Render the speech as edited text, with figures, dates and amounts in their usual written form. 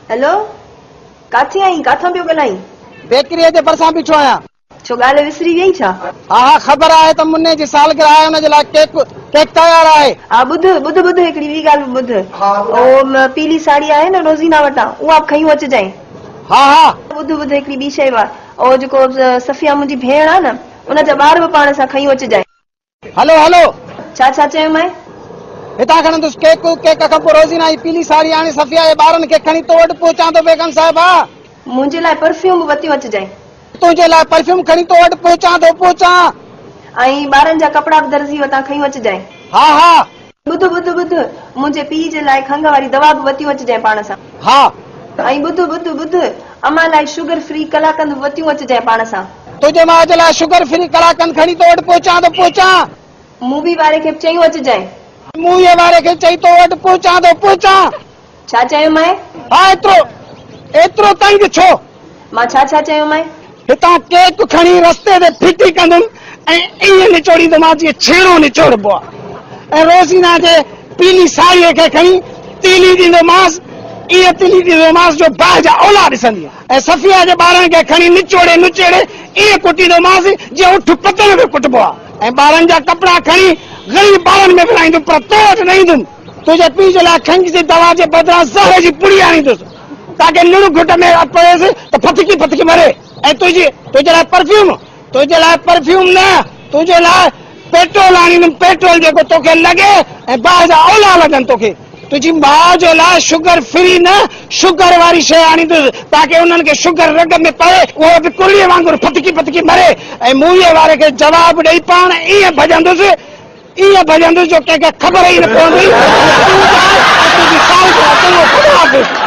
Hello, ڪاٿي آهين؟ ڪاٿان پيو ڳالهائين؟ بيڪريء جي ڀرسان بيٺو آهيان. ڇو ڳالهه وسري ويئي ڇا؟ ها ها خبر آهي ته مني جي سالگرهه آهي ان جي لاء ڪيڪ ڪيڪ تيار آهي. ها ٻڌ ٻڌ ٻڌ هڪڙي ٻي ڳالهه به ٻڌ. او پيلي ساڙهي آهي نه روزينا وٽان اها به کنيون اچجانء. ها ها. ٻڌ ٻڌ هڪڙي ٻي شيء به آهي او جيڪو صفيه منهنجي ڀيڻ آهي نه ان جا ٻار به پاڻ سان کنيون اچجانء. هلو هلو. ڇا ڇا چيومانء؟ هتان کڻندس ڪيڪ، ڪيڪ کان پوء روزينا جي پيلي ساڙهي آڻي صفيه جي ٻارن کي کڻي تو وٽ پهچان ٿو بيگم صاحبه. منهنجي لاء پرفيوم به وتيون اچجانء. تنهنجي لاء پرفيوم کڻي تو وٽ پهچان ٿو پهچان. ۽ ٻارن جا ڪپڙا به درزي وٽان کنيون اچجانء. ها ها. ٻڌ ٻڌ ٻڌ، منهنجي پيء جي لاء کنگهه واري دوا به وتيون اچجانء پاڻ سان. ها. ۽ ٻڌ ٻڌ ٻڌ، امان لاء شگر فري قلاقند به وتيون اچجانء پاڻ سان. تنهنجي ماء جي لاء شگر فري قلاقند کڻي تو وٽ پهچان ٿو پهچان. مووي واري کي به چيون اچجانء. موويء واري کي چئي تو وٽ پهچان ٿو پهچان. ڇا چيومانء؟ ها ايترو ايترو تنگ ڇو؟ مان ڇا ڇا چيومانء؟ هتان ڪيڪ کڻي رستي تي ڦٽي ڪندم ۽ ائين نچوڙيندومانس جيئن ڇيڻو نچوڙبو آهي ۽ روزينا جي پيلي ساڙهيء کي کڻي تيلي ڏيندومانس، ائين تيلي ڏيندومانس جو باهه جا اولا ڏسندينء ۽ صفيه جي ٻارن کي کڻي نچوڙي نچيڙي ائين ڪٽيندومانس جيئن اٺ پتڻ ۾ ڪٽبو آهي ۽ ٻارن جا ڪپڙا کڻي غريب ٻارن ۾ ورهائيندم پر تو وٽ نه ايندم. تنهنجي پيء جي لاء کنگهه جي دوا جي بدران زهر جي پڙي آڻيندس، تاڪه نڙ گهٽ ۾ پويس ته ڦٿڪي ڦٿڪي مري ۽ تنهنجي تنهنجي لاء پرفيوم، تنهنجي لاء پرفيوم نه، تنهنجي لاء پيٽرول آڻيندم، پيٽرول جيڪو توکي لڳي ۽ باهه جا اولا لڳن توکي. تنهنجي ماء جي لاء شگر فري نه، شگر واري شيء آڻيندس، تاڪه انهن کي شگر رڳ ۾ پوي، اهو به ڪرڙيء وانگر ڦٿڪي ڦٿڪي مري ۽ موويء واري کي جواب ڏئي پاڻ ائين ڀڄندس، ائين ڀڄندس جو ڪنهن کي خبر ئي نه پوندي ته تون ڪار ۽ تنهنجي سالگرهه. چڱو خدا حافظ.